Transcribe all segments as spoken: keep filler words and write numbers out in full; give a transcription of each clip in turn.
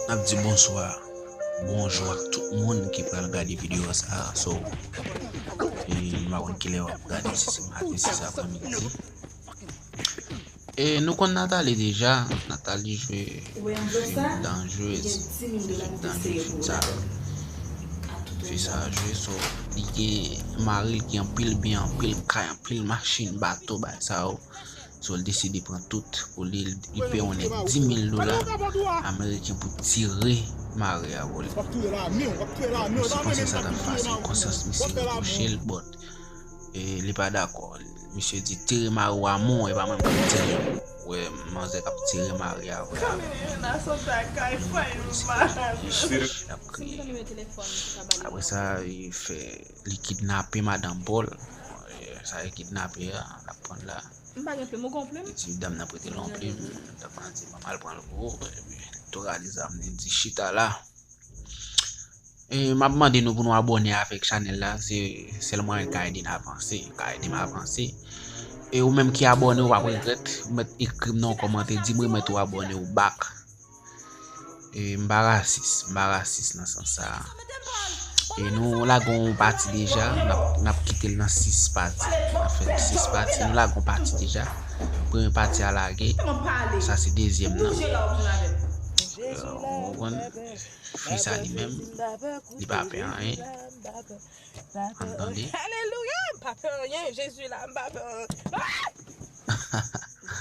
N ap di bonswa, bonjou ak tout moun ki pral gade videyo sa a. So, e, m pa konn kilè w ap gade, si se maten, si se aprèmidi. E nou konn Nathalie deja. Nathalie jwe fim danjere, se fim danjere fim sa. Fi sa jwe, so, li gen mari l ki anpil byen, anpil kay, anpil machin, bato, bagay sa yo. So, l deside pran tout pou li, li peye yon nèg dis mil dola ameriken pou tire mari a pou li. Misye panse sa t ap fasil, konsyans misye retouche l, but, e, li pa dakò. Misye di, "Tire mari w a mwen, e pa mwen k ap tire l." Wè manzè k ap tire mari a vre avèk mwen. L ap kriye. Apre sa, li fè li kidnape madanm pa l. Sa e kidnape a, l ap pran l la. M pa gen plim, ou gon plim? Li di dam nan prete l yon plim, dam nan di, "Ban m al pran l pou ou." Epi, tou rale zam li, di, "Chita la." E, m ap mande nou pou nou abòne avèk chanèl la, se sèl mwayen k ka ede n avanse, ka ede m avanse. E ou menm ki abòne, ou p ap regrèt, ou mèt ekri m nan yon kòmantè, di m remèt ou abòne ou back. E, m pa rasis, m pa rasis nan sans sa a. E nou lage yon pati deja, n ap, n ap kite l nan sis pati. N ap fè sis pati, nou lage yon pati deja. Premye pati a lage, sa se dezyèm nan. E, ou konprann? Fi sa li menm, li pa pè anyen. Ann tande. Alelouya, m pa pè anyen, Jezi la, m pa pè anyen.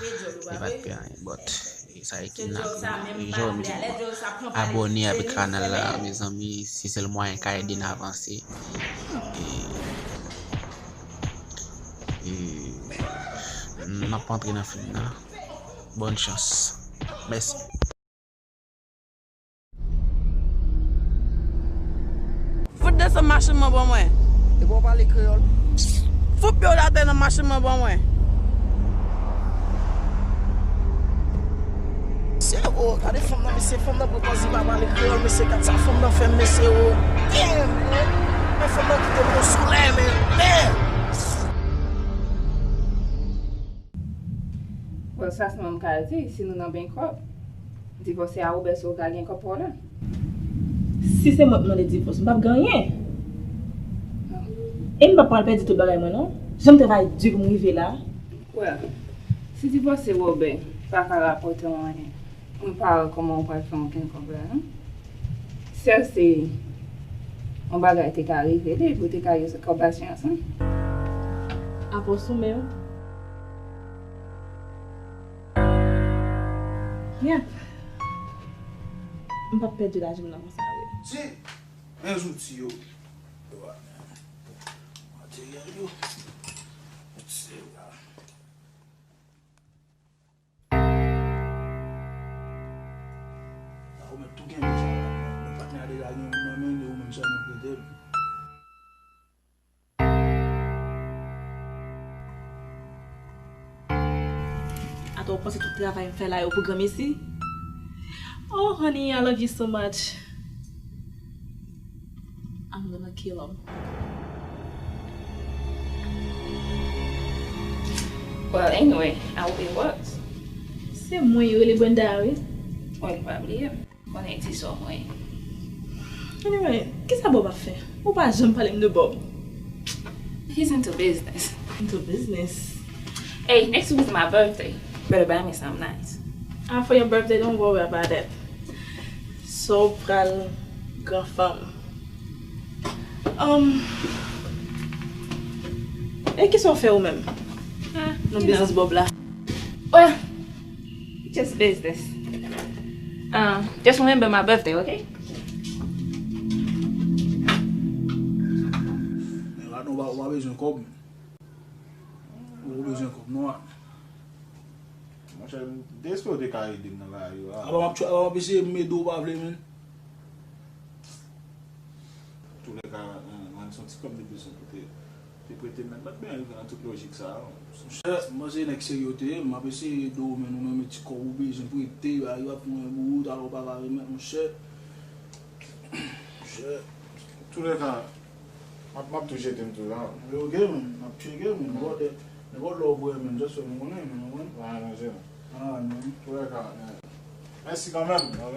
Li pa t pè anyen, but, e, sa e kidnapin. E jan m di nou, abòne avèk kanal la, mezanmi, se sèl mwayen k ka ede n avanse. E, e, n ap antre nan fim nan. Bòn chans. Mèsi. Fout desann machin mwen ban mwen. Epi w pale kreyòl. Fout pye w atè nan machin mwen ban mwen. Mesye, o, gade fanm nan, mesye, fanm nan pran kòz li pa pale kreyòl, mesye, gad sa fanm nan fè m, mesye, o. Damn, man. Men fanm nan kite m yon solèy, man. Damn. Well, sa sèlman m ka di, si nou nan bankrupt, divòse a Wobè si w ka gen kòb pa w la. Si se mwen k mande divòs, m p ap gen anyen. E m p ap pral pèdi tout bagay mwen, non. Jan m travay di pou m rive la. Well, si divòse Wobè pa ka rapòte w anyen, mwen pa wè kòman w pral fè okenn kòb la, non. Sèl se yon bagay te ka rive li, pou te ka yon kòb asirans lan. Apre w sou men w. Yep. M p ap pèdi lajan m nan konsa vre. Ti, men zouti yo. Materyèl yo. Ti, a, ou mèt tou kenbe sa la. Men patnè a deja gen youn nan men li, ou menm sèlman prete l. Atò, ou panse tout travay m fè la yo pou granmesi? Oh, honey, I love you so much. I'm gonna kill him. Well, anyway, I hope it works. Se mwen yo rele Brenda a, wi. Wi, pa bliye m. Konnen ti sè w mwen. Anyway, kisa Bob ap fè? Ou pa janm pale m de Bob. He's into business. Into business? Hey, next week is my birthday. Better buy me something nice. Ah, for your birthday, don't worry about that. So, pral gran fanm. Um, e kisa w fè ou menm? Ah, nan biznis Bob la? Well, just business. Um, just remember my birthday, okay? Men la nou pa, ou pa bezwen kòb. Ou bezwen kòb, non. Monchè, m te espere w te ka ede m nan bagay yo a. Apa m ap, apa m ap eseye m ede w, ou pa vle, men. Toulèka, mwen se yon ti kòb m te bezwen pou te, te prete m, men m pa t byen rive nan tout lojik sa a. Monchè, m panse nèg serye w te ye, m ap eseye ede w, men ou menm e ti kòb ou bezwen prete, bagay yo ap tounen bout, alò w pa ka remèt, monchè. Monchè. Toulèka, m ap, m ap tou jete m tou la. Wi, ok, man. M ap tcheke, man. Nenpòt, nenpòt lè w vre, man. Just fè m konnen, man, ou konprann? Pa aranje, non. Pa aranje, non. Toulèka, man. Mèsi kanmenm. Ok.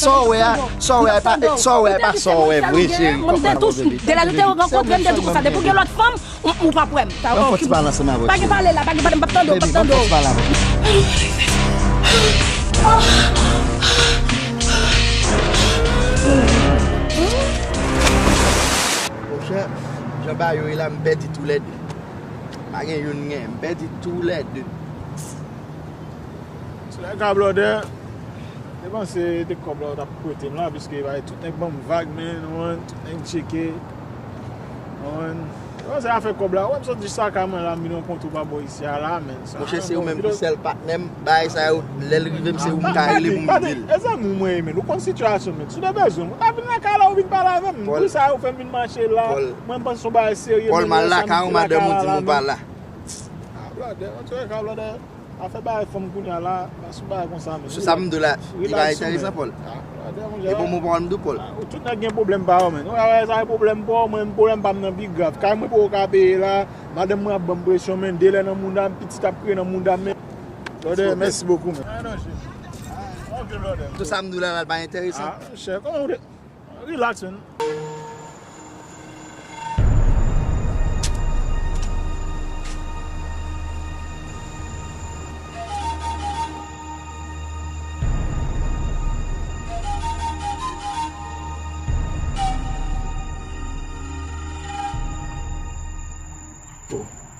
Sa w wè a, sa w wè a, e pa, sa w wè a, e pa sa w wè vre, cheri. Mwen te dous, de lè nou te rankontre, m te di konsa, depi w gen lòt fanm, ou, ou p ap wè m. Pran fò ti pale ansanm avè w, cheri. Pa gen pale la, pa gen pale, m p ap tande w, m p ap tande w. Baby, pran fò ti pale avè m. Monchè, jan bagay yo ye la, m pèdi toulède. Pa gen youn gen, m pèdi toulède. Sou lè ka blòdè, te panse te kòb la ou t ap prete m la, piske bay tout nèg ban m vag, men, ou konprann, tout nèg tcheke, ou konprann. Te panse afè kòb la, ou wè m sot jis lakay mwen la, m vin rankontre w pa bò isi a la, men. Monchè, se ou menm ki sèl patnè m, bagay sa yo, lè l rive m, se ou m ka rele pou m di l. E zanmi w mwen ye, men, ou konn sitiyasyon, men. Si w te bezwen m, ou ta vin lakay la, ou vin pale avè m. Pou sa yo fè m vin mache la, mwen m panse se yon bagay serye, men, m wè sa m di lakay la, men. Ah, blòdè, antoulèka, blòdè, afè bay fanm kounye a la, pa sou bagay konsa, men. Sou sa m di w la, li pa enteresan, Paul. Ah, blòdè, monchè. E bon mo pawòl m di w, Paul. Ah, tout nèg gen pwoblèm pa yo, men. Ou wè sa e pwoblèm pa w, mwen, pwoblèm pa m nan pi grav. Kay mwen poko ka peye la, madanm mwen ap ban m presyon, men, de lè nan mouda m, pitit ap kriye nan mouda m, men. Blòdè, mèsi bokou, men. Ah, non, chè. Ah, ok, blòdè. Tout sa m di w la, la pa enteresan. Ah, chè, kòman ou te Relax, man.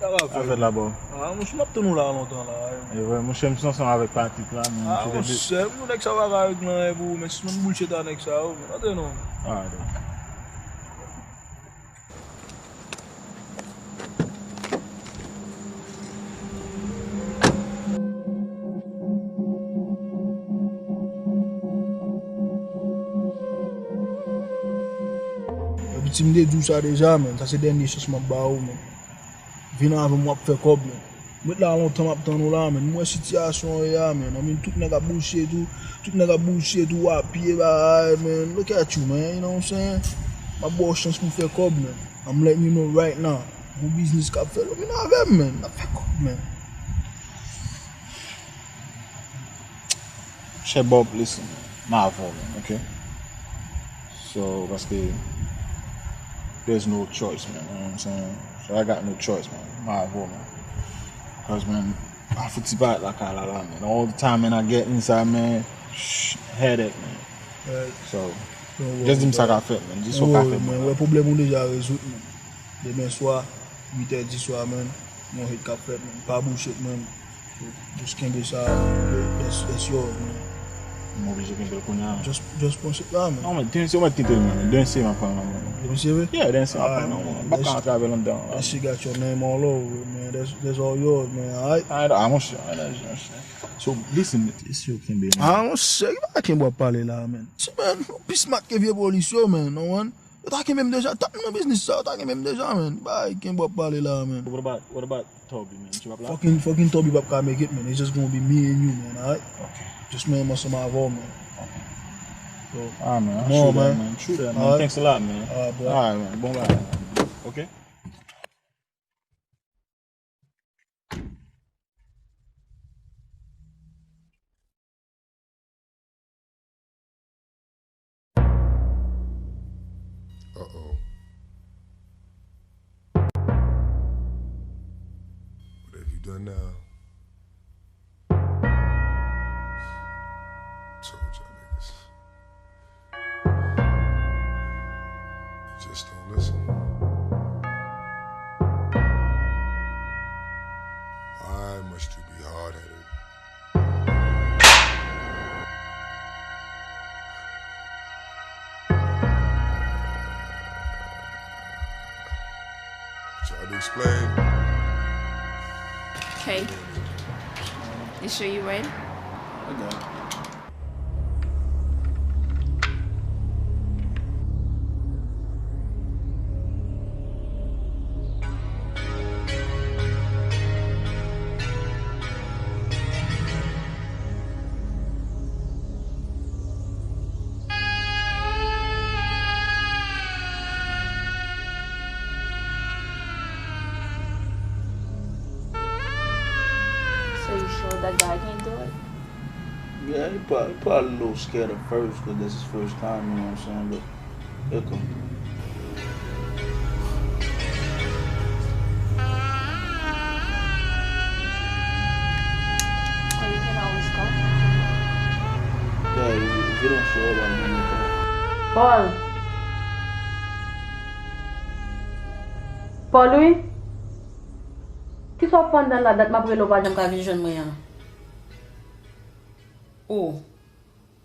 Sa k ap fèt la, bro? Ah, monchè, m ap tann ou la lontan la. E vre, monchè, m se ansanm avèk Patrick la, men. Ah, monchè, m nèg sa pa ka regle anyen pou ou, men sispann bullshit a nèg sa yo, men. Antre non. Ah, Epi ti m te di w sa deja, men. Sa se dènye chans m ap ba ou, men. Vin avè m, w ap fè kòb, men. M ret la lontan, m ap tann ou la, men. M wè sitiyasyon an ye a, men. Ann, men tout nèg ap bouche tou. Tout nèg ap bouche tou, w ap piye bagay, men. Look at you, man. You know what I'm saying? M ap ba w chans pou w fè kòb, men. I'm letting you know right now. Gon biznis k ap fèt, vin avè m, men. N ap fè kòb, men. Chè Bob, listen, m avè w, man, ok? So, paske there's no choice, man, you know what I'm saying? So, I got no choice, man, m avè w, man. Cause, man, pa fouti parèt lakay la, la, man. All the time, man, I get inside, man, shh, headache, man. So, just di m sa k ap fèt, man, di sa w ka fè, man. Wè pwoblèm ou deja rezoud, man. Demen swa, uit è di swa, man, gon hit k ap fèt, man. Pa bullshit, man. Just kenbe sa, that's, that's yours, man. M oblije kenbe l kounye a, man. Just, just pran shit la, man. Non, men, demen se ou mèt kite l, man. Demen se m ap pran l, man. Demen se vre? Yeah, demen se m ap pran l, man. M pa ka antre avè l anndan. That shit got your name all over it, man. That's, that's all yours, man, alright? Alright, ah, monchè, alright, monchè. So, listen, isi yo kenbe, man. Ah, monchè, ki bagay kenbe w ap pale la, man? Ti, man, ou pi smart ke vye polis yo, man, non, man. Yo ta kenbe m deja, tap m nan biznis sa, yo ta kenbe m deja, man. Bay, kenbe w ap pale la, man. What about, what about Toby, man? Toby p ap la? Fucking, fucking Toby p ap ka make it, man. It's just gonna be me and you, man, alright? Ok. Just mwen menm ansanm avè w, man. Ok. So, ah, man, I true that, man. True that, man. Alright. Thanks a lot, man. Alright, bro. Alright, man. Bon bagay, man. Ok. Uh-oh. What have you done now? Told y'all niggas. You just don't listen. Why must you be hard-headed? Try to explain. Okay. You sure you ready? I got it. So you sure that guy can do it? Yeah, he probably, he probably a little scared at first 'cause that's his first time, you know what I'm saying? But he'll come. Oh, you can always come. Yeah, if, if you don't show up, I'm gonna call. Paul. Paul, wi? Sa w ap fè anndan la, dat m ap rele w pa janm ka vin jwenn mwen an. O.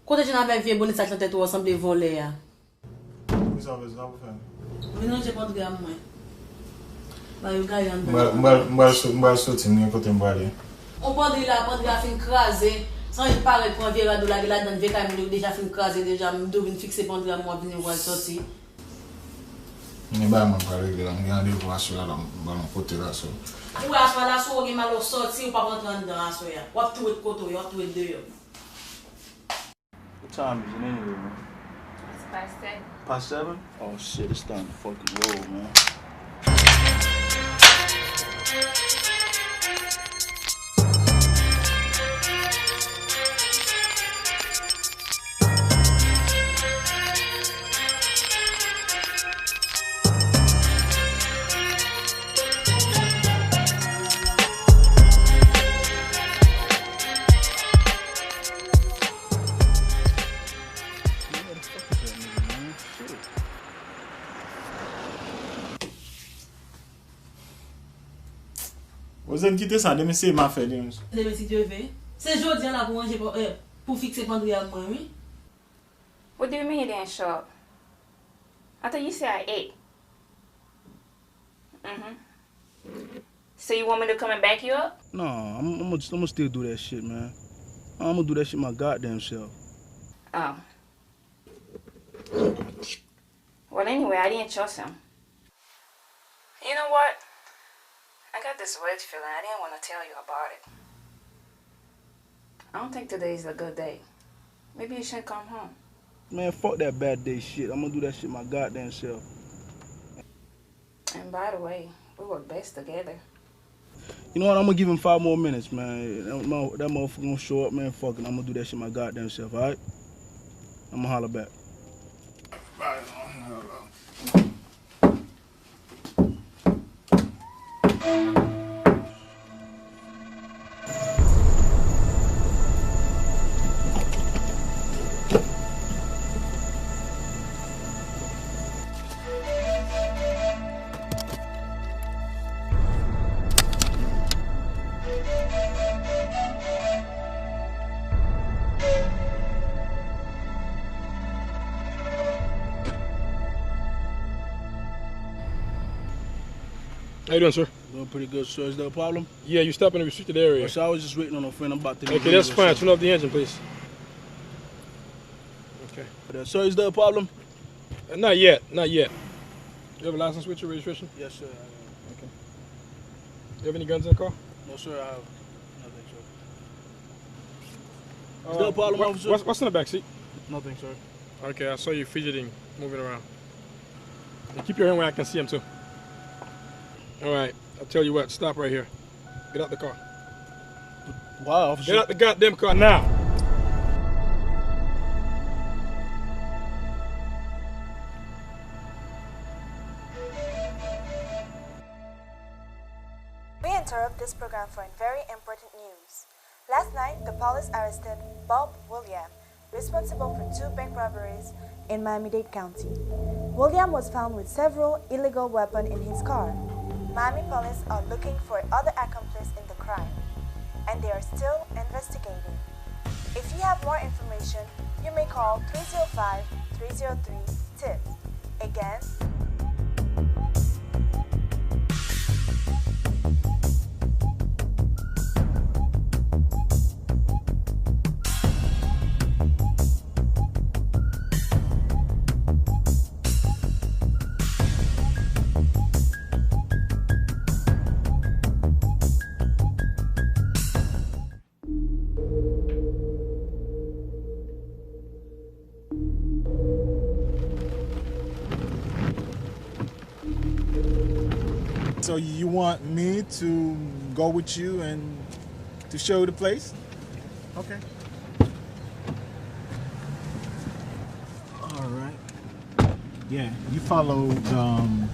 Kote jwenn avèk vye bonet sa k nan tèt ou a sanble vòlè a? Poukisa w fè sa pou fè m? Vin ranje pandri a mwen. Ba yo gaye anndan. M pral, m pral, m pral sot-, m pral soti, m gen kote m prale. On pandri la, pandri a fin kraze. San li parèt pran vye rad ou lage ladan vye kay moun yo deja fin kraze deja, m tou vin fikse pandri a mwen vini m pral soti. Men bagay mwen pral regle la, m gen randevou aswè a la, m pral yon kote la, so. Ou wè aswè a la, si w gen mal w soti, ou p ap rantre anndan aswè a. W ap tou ret kote w ye, w ap tou ret deyò. What time is it anyway, man? It's past seven. Past seven? Oh shit, it's time to fucking roll, man. Rosen, kite sa, demen se m afè li menm. Demen si Dye ve. Se jodi a la pou ranje, pou, eh, pou fikse pandri a mwen, wi. What do you mean you didn't show up? I thought you said I ate. Mm-hmm. So you want me to come and back you up? No, I'm, I'm gonna, I'm gonna still do that shit, man. I'm gonna do that shit my goddamn self. Oh. Well, anyway, I didn't trust him. You know what? I got this weird feeling. I didn't want to tell you about it. I don't think today is a good day. Maybe you should come home. Man, fuck that bad day shit. I'm gonna do that shit my goddamn self. And by the way, we work best together. You know what? I'm gonna give him five more minutes, man. That mo-, that motherfucker gonna show up, man. Fuck it, I'm gonna do that shit my goddamn self, alright? I'm gonna holler back. How you doing, sir? Doing pretty good, sir. Is there a problem? Yeah, you stop in a restricted area. Oh, sir, I was just waiting on a friend. I'm about to leave. Okay, that's fine. Turn off the engine, please. Okay. Uh, sir, is there a problem? Uh, not yet, not yet. You have a license with you, registration? Yes, sir. I have. Okay. You have any guns in the car? No, sir, I have nothing, sir. Is there a problem, officer? What's, what's in the back seat? Nothing, sir. Okay, I saw you fidgeting, moving around. And keep your hand where I can see him too. All right, I tell you what, stop right here. Get out the car. Why, officer? Get out the goddamn car now. We interrupt this program for a very important news. Last night, the police arrested Bob William, responsible for two bank robberies in Miami-Dade County. William was found with several illegal weapons in his car. Miami police are looking for other accomplices in the crime, and they are still investigating. If you have more information, you may call three zero five, three zero three, tip. Again, So you want me to go with you and to show you the place? Okay. All right. Yeah, you followed, um,